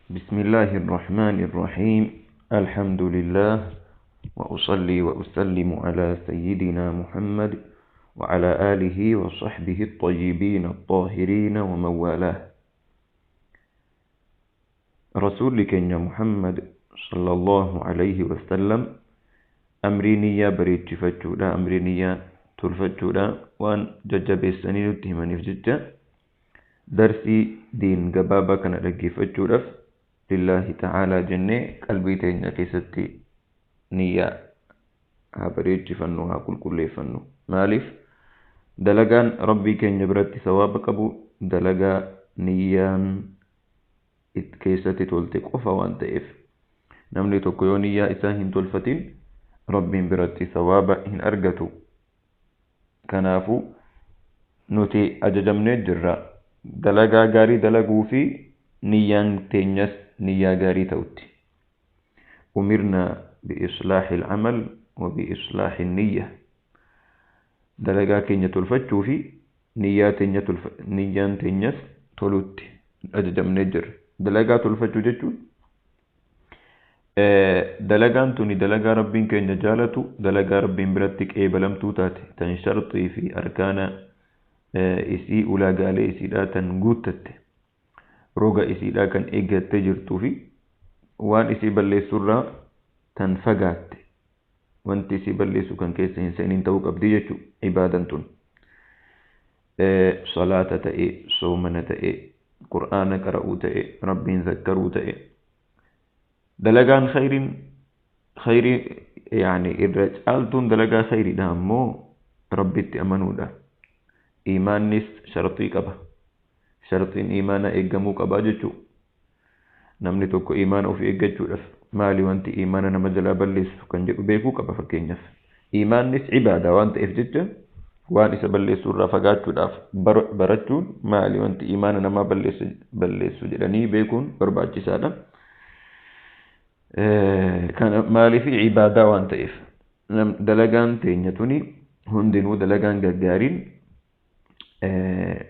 بسم الله الرحمن الرحيم. الحمد لله، وأصلي وأسلم على سيدنا محمد وعلى آله وصحبه الطيبين الطاهرين ومن والاه. رسول keenya Muhammad صلى الله عليه وسلم amrii niyyaa bareechifachuudha, amrii niyyaa tolfachuudha waan jajjabeessanii nutti himaniif jecha, darsii diin gabaabaa kana dhaggeeffachuudhaaf لله تعالى jennee qalbii teenya keessatti niyyaa haa bareechifannu, haa qulqulleeffannu. Maaliif? Dalagaan Rabbii keenya biratti sawaaba qabu dalagaa niyyaan keessatti tolte qofa waan ta'eef, namni tokko yoo niyyaa isaa hin tolfatin Rabbiin biratti sawaaba hin argatu. Kanaafuu nuti ajajamnee jirra dalagaa gaarii dalaguu fi niyyaan teenyas niyyaa gaarii ta'utti. أمرنا بإصلاح العمل وبإصلاح النية. Dalagaa keenya tolfachuu fi niyyaan teenyas tolutti ajajamnee jirra. Dalagaa tolfachuu jechuun dalagaan tuni dalagaa Rabbiin keenya jaalatu, dalagaa Rabbiin biratti qeebalamtuu taate, tan sharxii fi arkaana isii, ulaagaalee isiidhaa tan guuttatte, roga isiidhaa kan eeggattee jirtuu fi waan isii balleessurraa tan fagaatte, wanti isii balleessu kan keessa hin seeniin ta'uu qabdi jechuudha ibaadan tun. Salaata ta'e, soomana ta'e, Qur'aana qara'uu ta'e, Rabbiin zakkaruu ta'e, dalagaan khayriin khayrii yaani irra caaltuun dalagaa khayriidha ammoo Rabbitti amanuudha. Imaannis sharxii qaba. Sharxiin imaana eeggamuu qabaa jechuudha. Namni tokko imaana ofii eeggachuudhaaf maali wanti imaana nama jalaa balleessu kan jedhu beekuu qaba fakkeenyaaf. Imaannis ibaadaa waan ta'eef jecha, waan isa balleessu irraa fagaachuudhaaf barachuun, maali wanti imaana namaa balleessu jedhanii beekuun barbaachisaadha. Kana maaliif? Ibaadaa waan ta'eef. Dalagaan teenya tuni hundinuu, dalagaan gaggaariin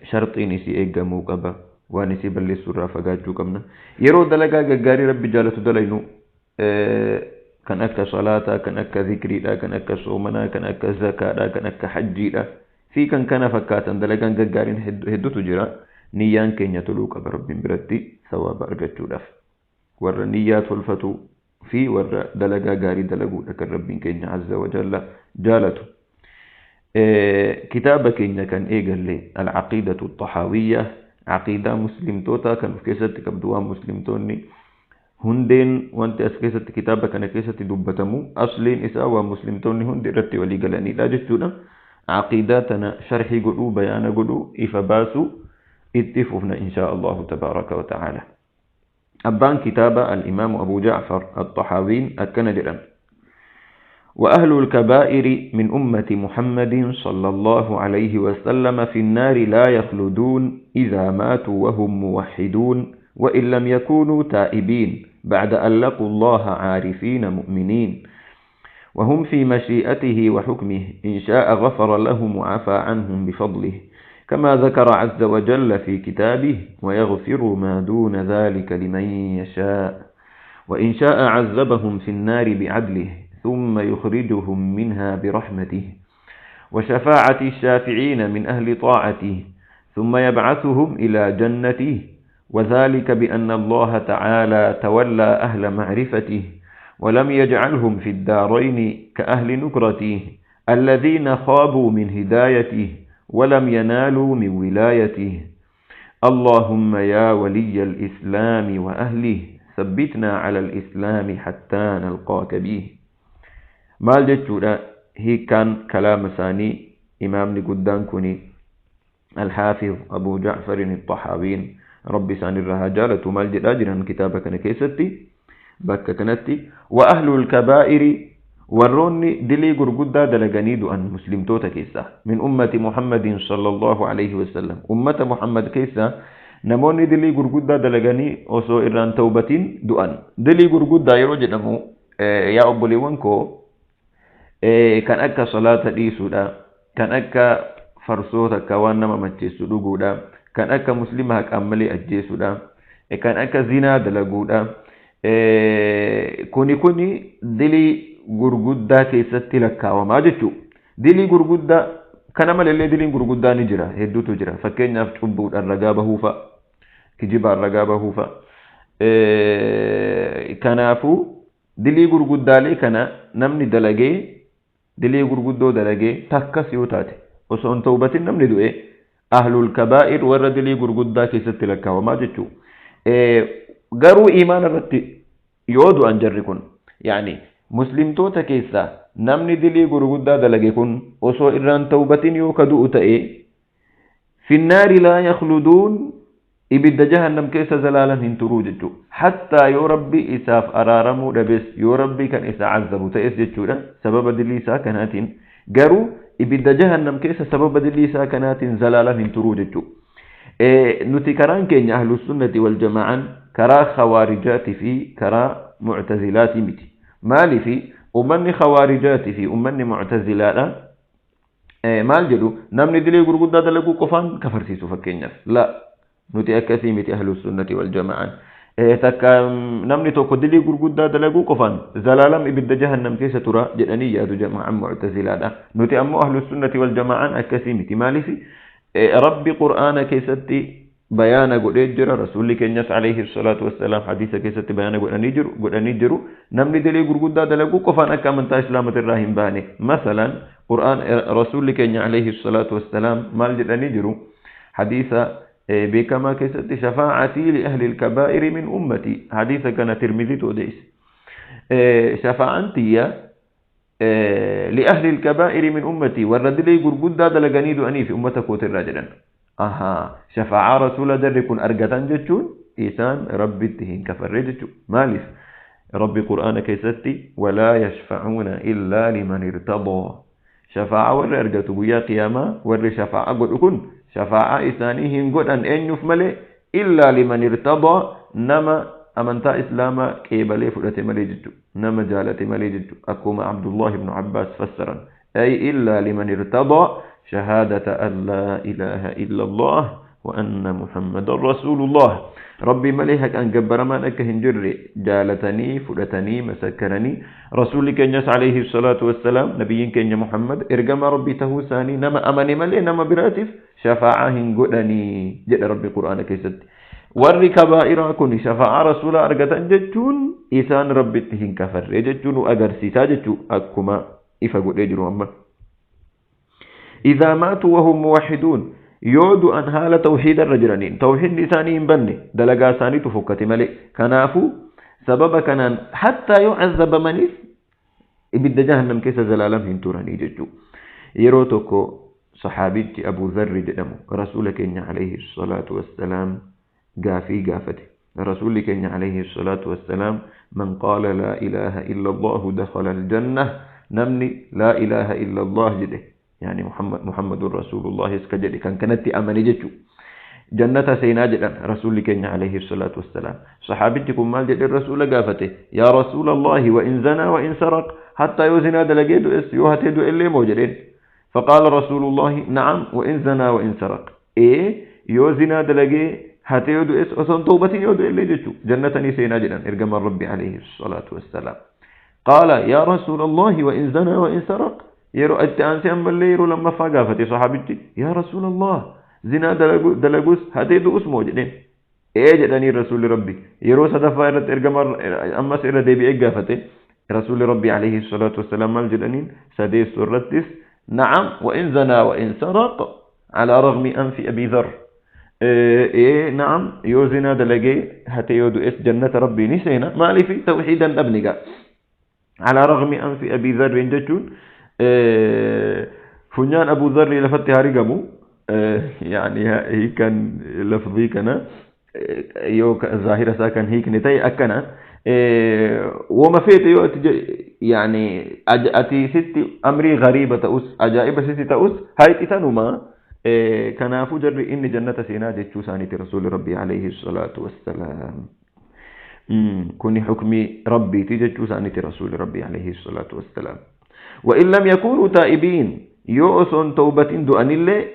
sharxiin isii eeggamuu qaba. Waan isii balleessu irraa fagaachuu qabna. Yeroo dalagaa gaggaarii Rabbi jaalatu dalaynu, kan akka salaataa, kan akka zikriidha, kan akka soomanaa, kan akka zakaadha, kan akka hajjiidha fi kan kana fakkaatan, dalagaan gaggaariin hedduutu jira. Niyyaan keenya toluu qaba Rabbiin biratti sawaaba argachuudhaaf. Warra niyyaa tolfatu fi warra dalagaa gaarii dalaguudha kan Rabbiin keenya عز وجل jaalatu. Kitaaba keenya kan eegalle, العقيدة الطحاوية, aqiidaa muslimtoota kan of keessatti qabdu, waan muslimtoonni hundeen wanti as keessatti kitaaba kana keessatti dubbatamu asliin isaa waan muslimtoonni hundi irratti walii galanidha jechuudha. Aqiidaa tana sharhii godhuu, bayaana godhuu, ifa baasuu itti fufna إن شاء الله تبارك وتعالى. Abbaan kitaaba الإمام أبو جعفر الطحاوين akkana jedhan: وأهل الكبائر من أمة محمد صلى الله عليه وسلم في النار لا يخلدون إذا ماتوا وهم موحدون، وإن لم يكونوا تائبين بعد أن لقوا الله عارفين مؤمنين، وهم في مشيئته وحكمه، إن شاء غفر لهم وعفى عنهم بفضله، كما ذكر عز وجل في كتابه: ويغفر ما دون ذلك لمن يشاء، وإن شاء عذبهم في النار بعدله ثم يخرجهم منها برحمته وشفاعة الشافعين من أهل طاعته، ثم يبعثهم إلى جنته، وذلك بأن الله تعالى تولى أهل معرفته ولم يجعلهم في الدارين كأهل نكرته الذين خابوا من هدايته ولم ينالوا من ولايته. اللهم يا ولي الإسلام وأهله ثبتنا على الإسلام حتى نلقاك به. Maal jechuudha hiikkaan kalaama isaanii? Imaamni guddaan kuni, الحافظ أبو جعفر الطحاوين, Rabbi isaan irraa haa jaalatu, maal jedhaa jiran kitaaba kana keessatti bakka kanatti? وأهل الكبائر, warroonni dilii gurguddaa dalaganii du'an muslimtoota keessaa, من أمة محمد صلى الله عليه وسلم, ummata Muhammad keessaa namoonni dilii gurguddaa dalaganii osoo irraan tawbatiin du'an. Dilii gurguddaa yeroo jedhamu, yaa obboleewwan koo, kan akka salaata dhiisuudha, kan akka farsoo takka waan nama macheessu dhuguudha, kan akka muslima haqaan malee ajjeesuudha. Kan akka zinaa dalaguudha. Kuni dilii gurguddaa keessatti lakkaawamaa jechuudha. Dilii gurguddaa kana malallee diliin gurguddaa ni jira, hedduutu jira. Fakkeenyaaf cubbuudhaan ragaa bahuu fa'a, kijibaan ragaa bahuu fa'a. Kanaafuu dilii gurguddaalee kana namni dalagee, dilii gurguddoo dalagee takkas yoo taate osoo hin tawbatin namni du'e, ahlul kabaa'ir, warra dilii gurguddaa keessatti lakkaawamaa jechuudha. Garuu imaana irratti yoo du'an jarri kun, yaani muslimtoota keessaa namni dilii gurguddaa dalage kun osoo irraan tawbatin yoo ka du'u ta'e, finnaari laa yakhluduun, ibidda jahannam keessa zalaalan hin turuu jechuudha. Hattaa yoo Rabbi isaaf araaramuu dhabes, yoo Rabbi kan isa azabu ta'es jechuudha, sababa dilii isaa kanaatiin. Garuu ibidda jahannam keessa sababa dilii isaa kanaatiin zalaalan hin turuu jechuudha. Nuti karaan keenya ahlus sunnati wal jamaa'an karaa khawaarijaatii fi karaa mu'tazilaatii miti. Maaliifi ummanni khawaarijaatii fi ummanni mu'tazilaadha maal jedhu? Namni dilii gurguddaa dalaguu qofaan kafarsiisu fakkeenyaaf. La, nuti akkasii miti ahlus sunnati wal jamaa'an. Takka namni tokko dilii gurguddaa dalaguu qofaan zalaalam ibidda jahannam keessa tura jedhanii yaadu jamaa'an mu'tazilaadha. Nuti ammoo ahlus sunnati wal jamaa'an akkasii miti. Maaliifi Rabbi Qur'aana keessatti bayaana godhee jira, rasuulli keenyas alayhi salaatu wassalaam hadiisa keessatti bayaana godhanii jiru, namni dilii gurguddaa dalaguu qofaan akka amantaa islaamatirraa hin baane. Masalan Qur'aan, rasuulli keenya alayhi salaatu wassalaam maal jedhanii jiru hadiisa beekamaa keessatti? "Shafaa'atii li ahli alkabaa'iri min ummati." Hadiisa kana Tirmizitu odeesse. Shafaa'an tiyya li ahli alkabaa'iri min ummati, warra dilii gurguddaa dalaganii du'anii fi ummata kootirraa jedhan. Ahaa, shafaa'aa rasuula jarri kun argatan jechuun isaan Rabbitti hin kafarre jechuudha. Maaliif? Rabbi Qur'aana keessatti "walaa yashfa'uuna illaa liman irtadaa", shafaa'aa warri argatu guyyaa qiyaamaa, warri shafaa'aa godhu kun shafaa'aa isaanii hin godhan eenyuuf malee, illaa liman irtadaa, nama amantaa islaamaa qeebalee fudhate malee jechuudha. Nama jaalate malee jechuudha. Akkuma Abdullah ibn Abbaas fassaran, ay illaa liman irtadaa shahaadata an laa ilaaha illa Allah wa anna Muhammadan rasuulullah, Rabbi malee haqaan gabbaramaan akka hin jirre jaalatanii fudhatanii masakkaranii, rasuulli keenyas alayhi salaatu wassalaam, nabiyyiin keenya Muhammad ergamaa Rabbii tahuu isaanii nama amane malee nama biraatiif shafaa'aa hin godhanii jedha Rabbi Qur'aana keessatti. Warri kabaa'iraa kun shafaa'aa rasuulaa argatan jechuun isaan Rabbitti hin kafarre jechuu nu agarsiisaa jechuu, akkuma ifa godhee jiru amma. Idhaa maatu wahum muwaxiduun, yoo du'an haala tawxiida irra jiraniin, tawxiidni isaanii hin banne, dalagaa isaaniitu fokkate malee. Kanaafuu sababa kanaan hattaa yoo azabamanis ibidda jahannam keessa zalaalam hin turanii jechuu. Yeroo tokko saxaabichi Abu Dharri jedhamu rasuula keenya alayhi salaatu wassalaam gaafii gaafate. Rasuulli keenya alayhi salaatu wassalaam "Man qaala laa ilaaha illa Allahu dakhala aljanna", namni laa ilaaha illa Allah jedhe, yaani Muhammad Muhammadun rasuulullahis ka jedhe, kan kanatti amane jechuu, jannata seenaa jedhan rasuulli keenya alayhi salaatu wassalaam. Saxaabichi kun maal jedhe rasuula gaafate? "Yaa rasuula Allahi, wa in zanaa wa in saraq, hattaa yoo zinaa dalagee du'es, yoo hatee du'e illee moo?" jedheen. فقال رسول الله: "نعم، وإن زنى وإن سرق." إيه، yoo zinaa dalagee hatee yoo du'es, osoo hin tawbatin yoo du'e illee jechuu, jannata ni seenaa jedhan ergamaan Rabbi alayhi salaatu wassalaam. قال: "يا رسول الله، وإن زنى وإن سرق?" Yeroo itti aansee ammallee yeroo lammaffaa gaafate saxaabichi, "Yaa rasuula Allah, zinaa dalagus hatee du'us moo?" jedheen. Ee jedhanii rasuulli Rabbi. Yeroo sadaffaa irratti ergama ammas irra deebi'ee gaafate. Rasuulli Rabbi alayhi salaatu wassalaam maal jedhaniin sadeessoo irrattis? "نعم، وإن زنى وإن سرق، على رغم أنف أبي ذر." إيه، نعم، yoo zinaa dalagee hatee yoo du'es jannata Rabbii ni seena. Maaliif? Tawxiidan dhabni gaa. على رغم أنف أبي ذر jechuun funyaan Abu Dharri lafatti haa rigamu, yani hiikan lafzii kana yoo zaahira isaa kan hiikne ta'e akkana. Wama feete yoo ati, yani ati sitti amrii gariiba ta'us, ajaa'iba sitti ta'us, hayxi tanuma. Kanaafuu jarri inni jannata seenaa jechuu isaaniiti rasuulli Rabbii alayhi salaatu wassalaam. Kuni xukmii Rabbiiti jechuu isaaniiti rasuulli Rabbii alayhi salaatu wassalaam. وإن لم يكونوا تائبين, yoo osoon tawbatin du'anillee.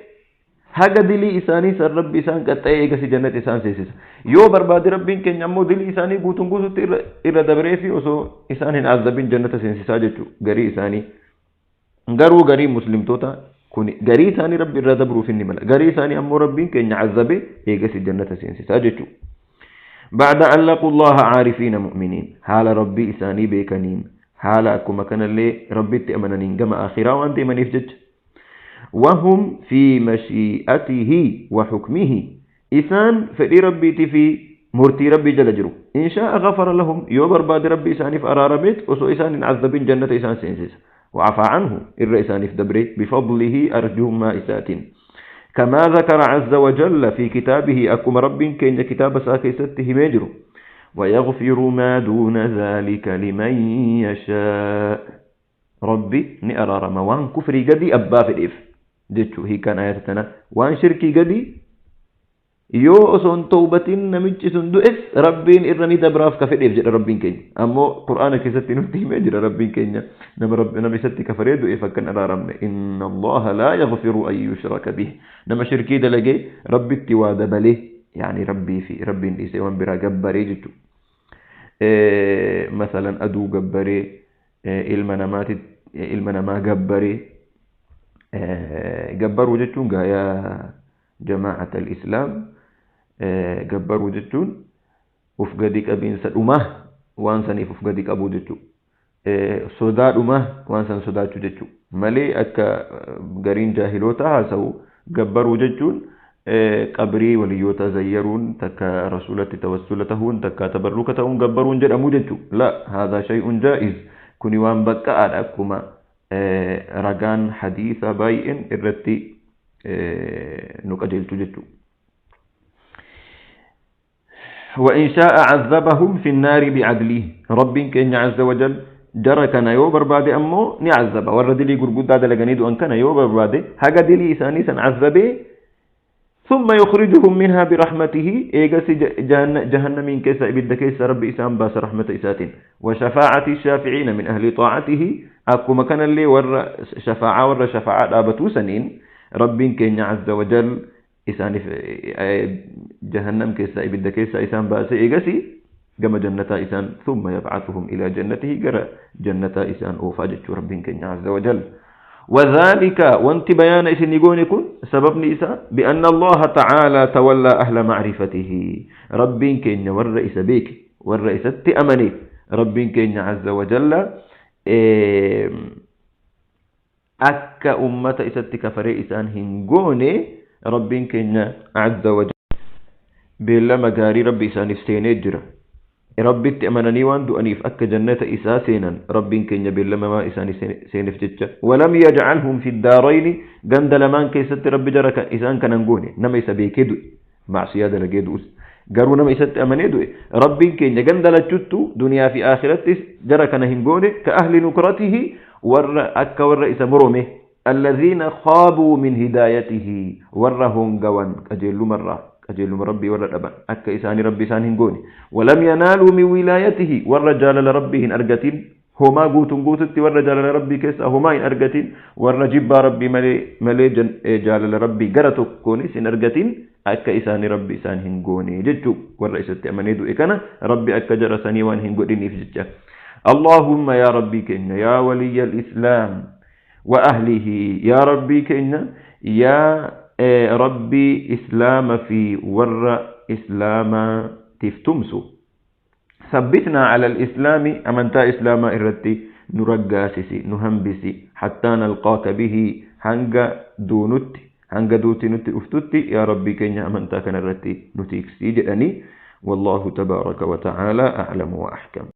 Haga dilii isaanii san Rabbi isaan qaxxa'ee eegasi jannata isaan seensisa. Yoo barbaade Rabbiin keenya ammoo dilii isaanii guutuun guututti irra dabree fi osoo isaan hin azabin jannata seensisaa jechuudha garii isaanii. Garuu garii muslimtoota kun garii isaanii Rabbi irra dabruuf inni mala. Garii isaanii ammoo Rabbiin keenya azabee eegasi jannata seensisaa jechuudha. بعد أن لقوا الله عارفين مؤمنين حال ربي إساني بيكنين حال أكما كان اللي ربي تأمننين كما آخرا وأنت من يفجج وهم في مشيئته وحكمه إسان فدي ربي في مرتي ربي جل جلو إن شاء غفر لهم يوبر باد ربي إساني في أراربيت وسو إسان عذبين جنة إسان سينسيس وعفى عنه الرئيسان في دبري بفضله أرجو ما إسات كما ذكر عز وجل في كتابه أكم رب كين كتاب ساكسته مجر ويغفر ما دون ذلك لمن يشاء ربي نأرار موان كفري قدي أبا في الإف جتشو هي كان آياتنا وان شركي قدي yoo osoo hin tawbatin namichi sun du'es Rabbiin irra ni dabraaf ka fedheef jedha Rabbiin keenya. Ammoo Qur'aana keessatti nutti himee jira Rabbiin keenya nama nama isatti kafaree du'eef akka hin araaramne. Inna Allaha laa yaghfiru an yushraka bih. Nama shirkii dalagee Rabbitti waa dabalee yaani Rabbii fi Rabbiin dhiisee waan biraa gabbaree jechuudha. Masalan aduu gabbaree ilma namaati ilma namaa gabbaree gabbaruu jechuun gaayaa jamaa'at al-islaam gabbaruu jechuun uf gadi qabiinsa dhumaa waan saniif uf gadi qabuu jechuudha. Sodaa dhumaa waan san sodaachuu jechuudha. Malee akka gariin jaahiloota haasa'u gabbaruu jechuun qabrii waliyyoota zayyaruun takka rasuulatti tawassula tahuun takka tabarruka ta'uun gabbaruun jedhamu jechuudha. La haadha shay'un jaa'iz kuni waan baqqa'aadha akkuma ragaan hadiisa baay'een irratti nu qajeelchu jechuudha. وإن شاء عذبهم في النار بعدله رب كين عز وجل جرى كان يو بربادي أمو نعذب ورد لي قرقود هذا لغنيد أن كان يو بربادي هقا دلي إساني سنعذبه ثم يخرجهم منها برحمته إيغا جهنم كيس إبد كيس ربي إسان باس رحمة إساتين وشفاعة الشافعين من أهل طاعته أكو مكان اللي ور شفاعة ور شفاعة أبتو سنين رب كين عز وجل إسان جهنم كيسا إبدا كيسا إسان باسي إيغسي كما جنة إسان ثم يبعثهم إلى جنته جرى جنة إسان أوفا جتشو رب كين عز وجل وذلك وانت بيان إسان يقول سبب إسان بأن الله تعالى تولى أهل معرفته رب كين والرئيس بيك والرئيس تأمني رب كين عز وجل أكا أمة إسات كفري إسان هنقوني ربين كينا عز وجل بلا مغاري ربي إسانيف سيني جرا ربي تأمنني وان دؤنيف أكا جنة إسا سينا ربين كينا بلا ما إساني سينف جتشا ولم يجعلهم في الدارين غند لمان كيست ربي جرا إسان كننقوني نما إسا بيكيدو معصية دلقيدو قالوا نما إسا تأمني دوئ ربين كينا غند لجتو دنيا في آخرتس جرا كنهنقوني كأهل نكرته ور أكا ور إسا مرومه الذين خابوا من هدايته ورهم قوان أجل مرة أجل ربي ور الأبا أكا إساني ربي إساني هنقوني ولم ينالوا من ولايته والرجال لربهن أرقتين هما قوتن قوتت والرجال لربي كيسا هما إن أرقتين والرجب ربي ملي جال لربي قرتك كونيس إن أرقتين أكا إساني ربي إساني هنقوني جتو والرئيس أمنيدو إكنا ربي أكا جرساني وان هنقوني في جتشا اللهم يا ربي كإن يا ولي الإسلام وأهله يا ربي كإن يا ربي إسلام في ور إسلام تفتمسو ثبتنا على الإسلام أمنتا إسلام إرتي نرقاسسي نهنبسي حتى نلقاك به هنگا دونت هنگا دوتي نتي أفتتي يا ربي كإن أمنتا كنرتي نتيكسي جدني والله تبارك وتعالى أعلم وأحكم.